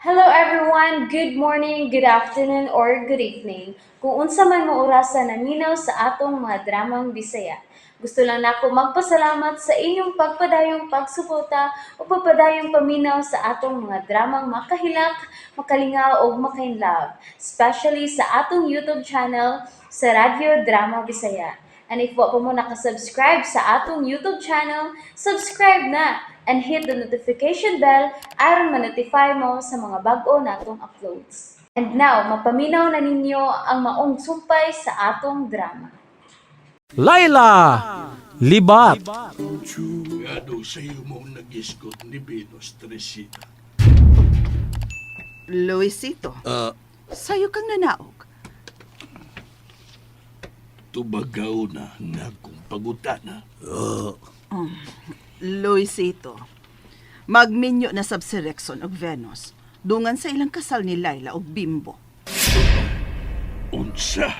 Hello everyone! Good morning, good afternoon, or good evening. Kung unsa man mo orasa naminaw sa atong mga dramang Bisaya. Gusto lang nako magpasalamat sa inyong pagpadayong pagsuporta o pagpadayong paminaw sa atong mga dramang makahilak, makalingaw ug makainlove, especially sa atong YouTube channel sa Radyo Drama Bisaya. And if wa pa mo nakasubscribe sa atong YouTube channel, subscribe na and hit the notification bell aron ma-notify mo sa mga bag-o natong uploads. And now, mapaminaw na ninyo ang maong sumpay sa atong drama. Laila! Libat! Ngano sa imo nag-isgot ni Venus, Teresita? Luisito, sayo kang nanaog. Tubagaw na nga kong pagutana. Luisito, magminyo na sab si Rexon og Venus. Dungan sa ilang kasal ni Laila og Bimbo. Unsa?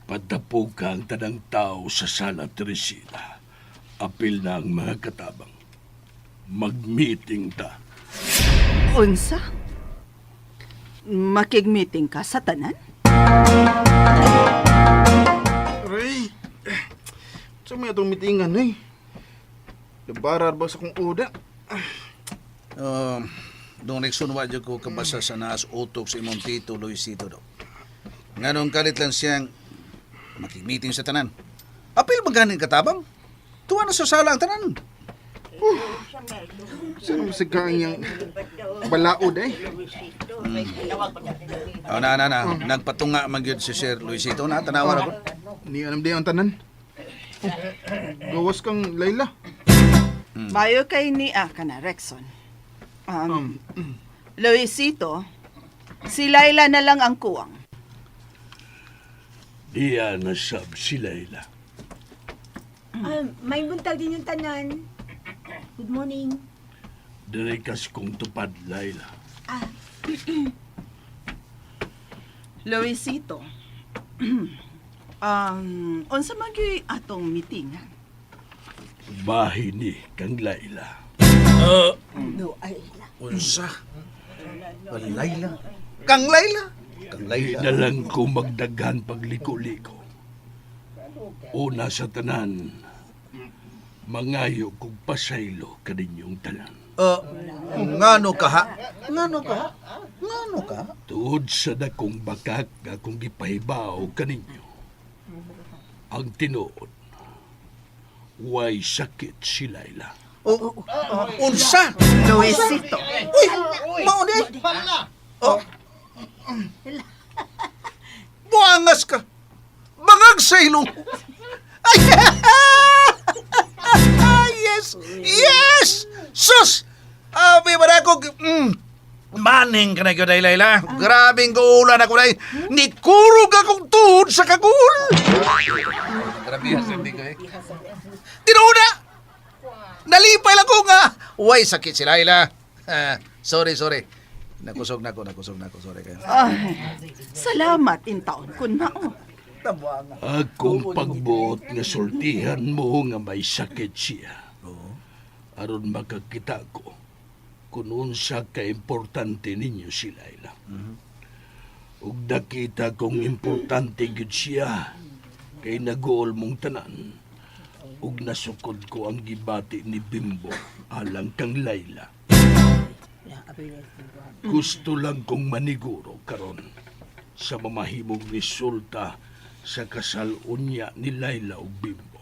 Padapog ka ang tanang tao sa sala, Teresita. Apil na ang mga katabang. Mag-meeting ta. Unsa? Makig-meeting ka sa tanan? Aray! Sa may atong mitingan eh. Labarar ba sa kong uda? Dong Nixon, wa jud ko kabasa sa naas utok sa imong tito Luisito do. Nganong kalit lang siyang makig-meeting sa tanan. Apil ba ganin katabang? Tuwa na sa sala ang tanan. Saan mo sa yung balaod eh? Oh, na na na, nagpatunga man gyud si Sir Luisito na tanawa ra ko. Ni alam di ang tanan. Oh, gawas kang Layla. Mayo kay ni ka na, Rexon. Luisito, si Laila na lang ang kuwang. Diya na sab si Laila. May buntag din yung tanan. Good morning. Dire kas kong tupad, Laila. Ah, Luisito, unsa man gyud atong meetingan? Bahin ni kang Laila. No, ay. Unsa? Layla. Kang Layla. Kang Di Layla. na lang ko magdaghan pagliko-liko. Una sa tanan, mangayo kog pasaylo kaninyong tanan. Ngano ka ha? Ngano ka ha? Ngano ka? Tuod sa dakong bakak akong gipahibaw kaninyo. Ang tinuod, way sakit si Laila. Oh, unsa? Luisito, Uy, mao di. Oh. Buangas ka. Bangag sa ilong. Ay, yes! Yes! Sus! Abi ba ako? Maning ka na gyud ay, Layla. Grabing guulan ako day. Nikurog akong tuhod sa kagul. Grabe hindi ko eh. Tinuuna! Nalipay lang ko nga. Uy, sakit si Layla. Ah, sorry, sorry. Nakusog na ko, nakusog na ko. Sorry kayo. Ay, salamat in taon kun mao. Akong pagbuot nga sultihan mo nga may sakit siya. Aron makakita ko kung unsa ka importante ninyo si Laila. Ug nakita kong importante gyud siya kay naguol mong tanan. Ug nasukod ko ang gibati ni Bimbo alang kang Laila. Gusto lang kong maniguro karon sa mamahimong resulta sa kasal unya ni Laila ug Bimbo.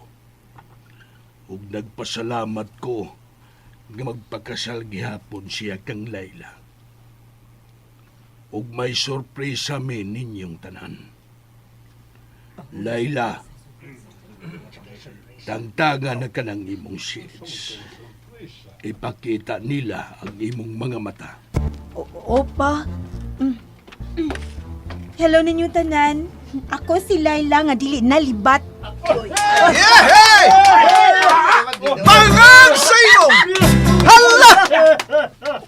Ug nagpasalamat ko nga magpakasal gihapon siya kang Laila. Ug may sorpresa mi ninyong tanan. Laila, tangtanga na ka ng imong shades. Ipakita nila ang imong mga mata. Opa. Hello ninyo tanan. Ako si Laila nga dili na libat. Yehey! Bangag sa ilong! Hala!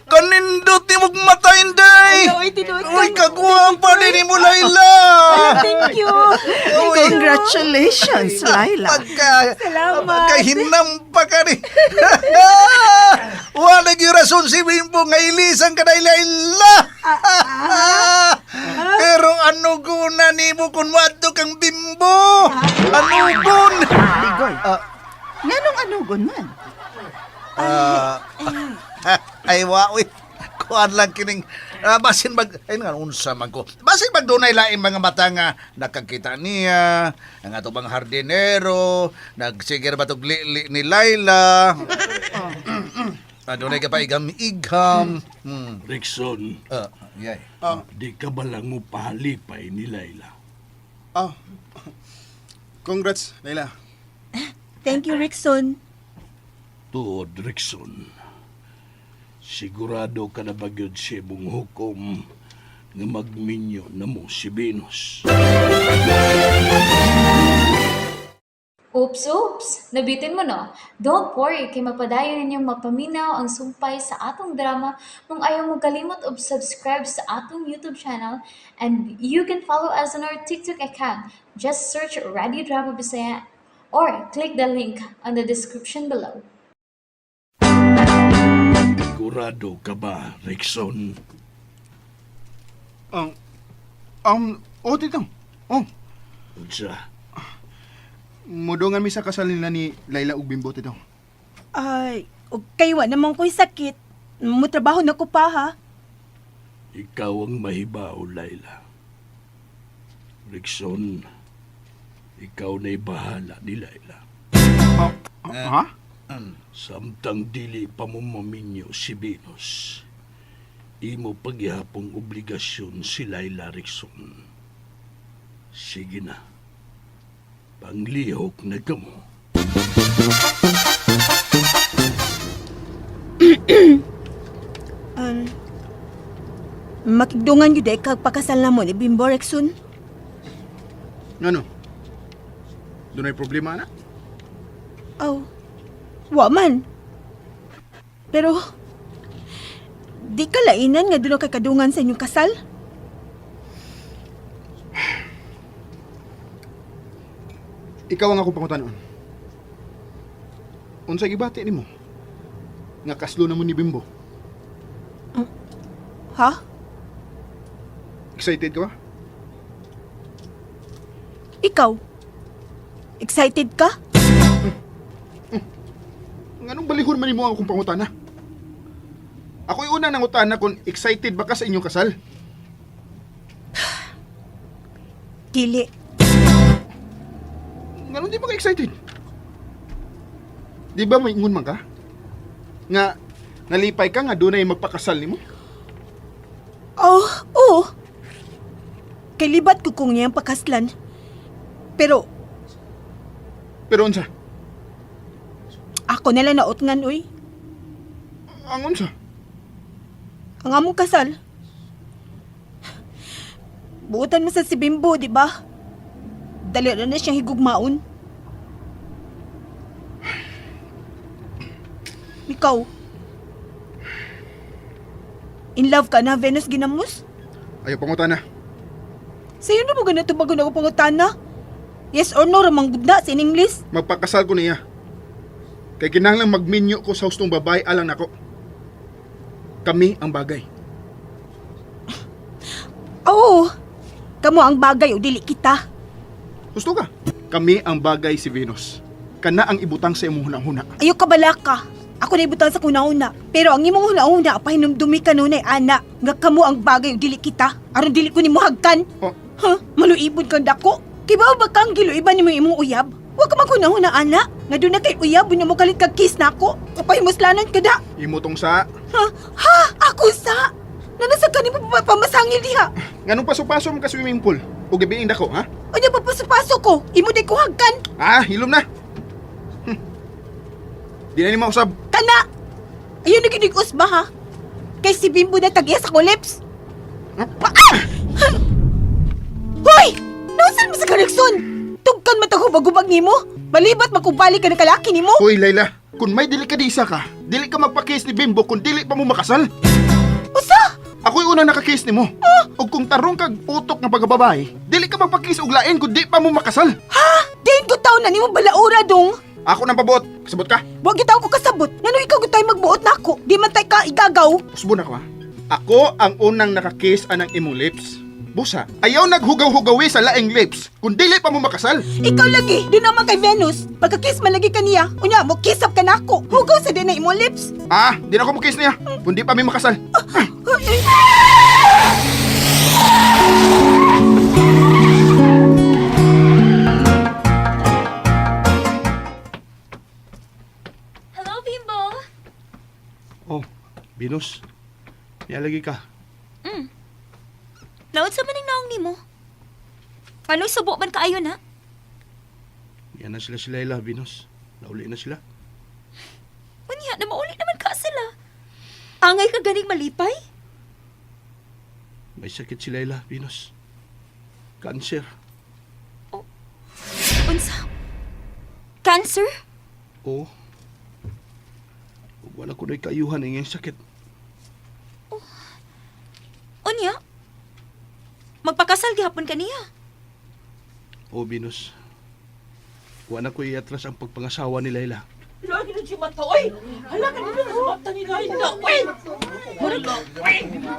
Kanindot ni mong mata, Inday! Uy, tinuod Uy, kagwang pa din mo, Layla! Thank you. Uy, Congratulations, Laila. Pagka, Salamat. pagkahinam pa ka ni. Wala gyud rason si Bimbo nga ilisan ka na Layla. Pero ano guna nimo kung moadto kang Bimbo? Ano gun? Ligoy. Nganong anugon man? Ah, ay wa uy. Kuan lang kining basin mag ay nga unsa man ko. Basin mag dunay laing mga mata nga nakakita niya, ang ato bang hardinero, nagsigir ba tog lili ni Laila. Adunay ka pa igam-igam. Rickson, Ah, yay. di ka ba lang mo pahalipay ni Laila? Oh. Congrats, Layla. Thank you, Rickson. Tuod, Rickson. Sigurado ka na ba gyud sa imong hukom nga magminyo na mo si Venus? Oops, oops! Nabitin mo no? Don't worry, kay mapadayon ninyong mapaminaw ang sumpay sa atong drama kung ayaw mo kalimot og subscribe sa atong YouTube channel, and you can follow us on our TikTok account. Just search Radio Drama Bisaya or click the link on the description below. Sigurado ka ba, Rickson? Oh, tito. Oh, Unsa? mudungan mi sa kasal nila ni Layla ug Bimbo, tito. Ay, og kay wa naman ko'y sakit. Mutrabaho na ko pa ha. Ikaw ang mahibaw, Laila. Rickson, ikaw na'y bahala ni Laila. Oh, ha? Samtang dili pa mo maminyo si Venus, imo pagyapong obligasyon si Laila, Rickson. Sige na. Panglihok na kamo. Makigdungan gyud ay kag pakasal na mo ni Bimbo, Rickson. Ngano? Dunay problema na? Aw, wa man. Pero, di ka lainan nga doon kay kadungan sa inyong kasal? Ikaw ang akong pangutanon. Unsay gibati nimo? Nga kaslo na mo ni Bimbo. Ha? Excited ka ba? Ikaw? Excited ka? Nganong balihon man nimo ang akong pangutana? Ako'y unang nangutana kung excited ba ka sa inyong kasal. Dili. Nganong di ba ka excited? Di ba may ingon man ka? Nga nalipay ka nga dunay magpakasal nimo? Oh, oo. Kay libat ko kung niyang pakaslan. Pero, Pero unsa? ako nala nautngan, uy. Ang unsa? Ang among kasal. Buotan mo sa si Bimbo, di ba? Dali na na siyang higugmaon. Ikaw. In love ka na, Venus Ginamos? Ayaw pangutana. Sa'yo na mo ganito bago na ako pangutana? Yes or no, ramang gudna sa in English? Magpakasal ko niya. Kay kinahanglan magminyo ko sa hustong babae alang nako. Kami ang bagay. Oo. Kamo ang bagay o dili kita. Husto ka. Kami ang bagay si Venus. Kana ang ibutang sa imong hunahuna. Ayaw ka balaka. Ako na ibutang sa kunahuna. Pero ang imong hunahuna, pahinumdumi ka nunay, ana. Nga kamo ang bagay o dili kita. Aron dili ko nimo hagkan. Oh. Ha? Maluibod kang dako. Kibaw ba kang giluiban nimo imong uyab? Wa ka maghunahuna, ana. Nga doon na kay uyab, unya mo kalit kag kiss nako. Kapahimuslanon ka da. Imo tong sa Ha? Ha? Ako sa? Nanasa ka nimo pamasangil diha. nganong paso-paso mo ka swimming pool o gabiing dako, ha? Unya papaso-paso ko. Imo day ko hagkan. Ah, hilom na. Di na ni mausab. Kana! Ayun na ginig-us ba ha? Kay si Bimbo na tag-iya sa kulips. Huh? Ah! Hoy! Nausan mo sa karekson? Tugkan matagubag-gubag nimo? Malibat makubali ka ng kalaki nimo? Hoy, Layla, kung may delikadisa ka, dili ka magpa-kiss ni Bimbo kung dili pa mo makasal. Usa! Ako'y unang nakakiss nimo. Og kung tarong kag utok nga pagkababae, dili ka magpa-kiss og lain kung di pa mo makasal. Ha? Diin ko taon na nimo balaura dong. Ako nang pabuot. Kasabot ka? Wa gyud ko kasabot. Ngano ikaw gyud tay magbuot nako? Di man tay ka igagaw. Usbon ako ha. Ako ang unang nakakiss anang imong lips. Busa, ayaw naghugaw-hugawi sa laing lips kung dili pa mo makasal. Ikaw lagi, di naman kay Venus. Pagka-kiss man lagi kaniya, unya mo kiss up ka nako. Hugaw sa din na imong lips. Ah, di na ako mo kiss niya. Kung di pa mi makasal. Ay, Hello, Bimbo! Oh, Venus. Nialagi ka. Naon sa maning naong nimo? Ano subo man kaayo na? Yan na sila si Laila, Venus. Nauli na sila. Unya, na mauli naman ka sila. Angay ka ganing malipay? May sakit si Laila, Venus. Cancer. Unsa? Cancer? Oo. Ug wala ko na'y kaayuhan ang iyang sakit. Unya? Magpakasal gihapon kaniya. Oo, Venus. Wala ko iatras ang pagpangasawa ni Laila.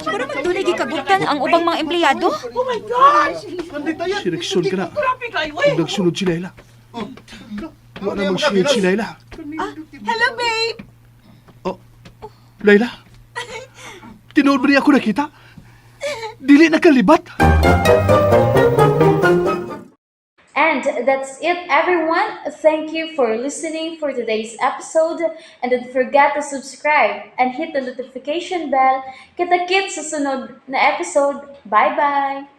Mura man dunay gikaguptan ang ubang mga empleyado. Si Rexon ka na. Kung nagsunod si Laila. Wala magsunod si Laila. Hello, babe. Oh, Laila? Tinuod ba niya ako nakita? Dili na kalibat. And that's it, everyone. Thank you for listening for today's episode. And don't forget to subscribe and hit the notification bell. Kita-kits sa sunod na episode. Bye-bye!